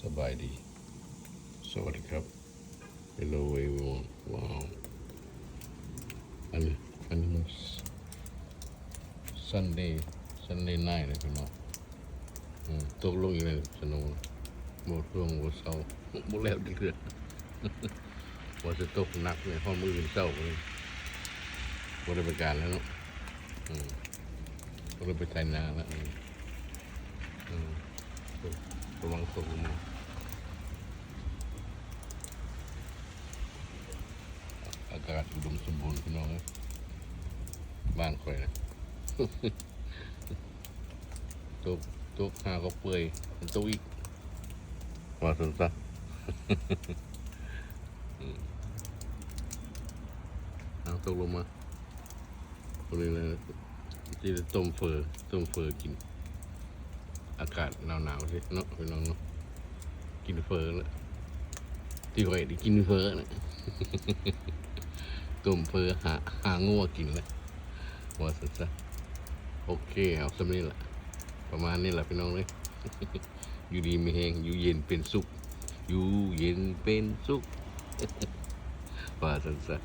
ສະບາຍດີ ສະຫວັດດີຄັບ Hello everyone ວ້າວ ອັນ ອັນນີ້ມັນ Sunday Sunday night ເລີຍພີ່ນ້ອງ ອືມ ຕົກລົງອີກແລ້ວ ສະໂນ ບໍ່ເຖິງບໍ່ເຊົາ ບໍ່ແລ້ວຈັກເທື່ອ ວ່າຊິຕົກໜັກເລີຍ ຮອດມື້ອື່ນເຊົ້າເລີຍ ບໍ່ໄດ້ໄປການແລ້ວເນາະ ອືມ ບໍ່ໄດ້ໄປໄຖນາແລ້ວ ອືມ ອືມ ກຳລັງຕົກລົງມາ ອາກາດອຸດົມສົມບູນພີ່ນ້ອງເອີຍ ບ້ານຂ້ອຍນະ ຕົກ ຕົກຫາກໍເປື່ອຍ ມັນຕົກອີກ ວ່າຊັ້ນຊະ ອືມ ເອົາ ຕົກລົງມາ ມື້ນີ້ລະ ຊິໄດ້ຕົ້ມເຝີ ຕົ້ມເຝີກິນ ອາກາດໜາວໆ ຊີ້ເນາະ ພີ່ນ້ອງເນາະ ກິນເຝີລະ ທີ່ຂ້ອຍໄດ້ກິນເຝີນະ ຕົ້ມເຝີ ຫາ ຫາງົວກິນລະ ວ່າຊັ້ນຊະ ໂອເຄ ເອົາສ່ຳນີ້ລະ ປະມານນີ້ລະ ພີ່ນ້ອງເອີຍ ຢູ່ດີມີແຮງ ຢູ່ເຢັນເປັນສຸກ ຢູ່ເຢັນເປັນສຸກ ວ່າຊັ້ນຊະ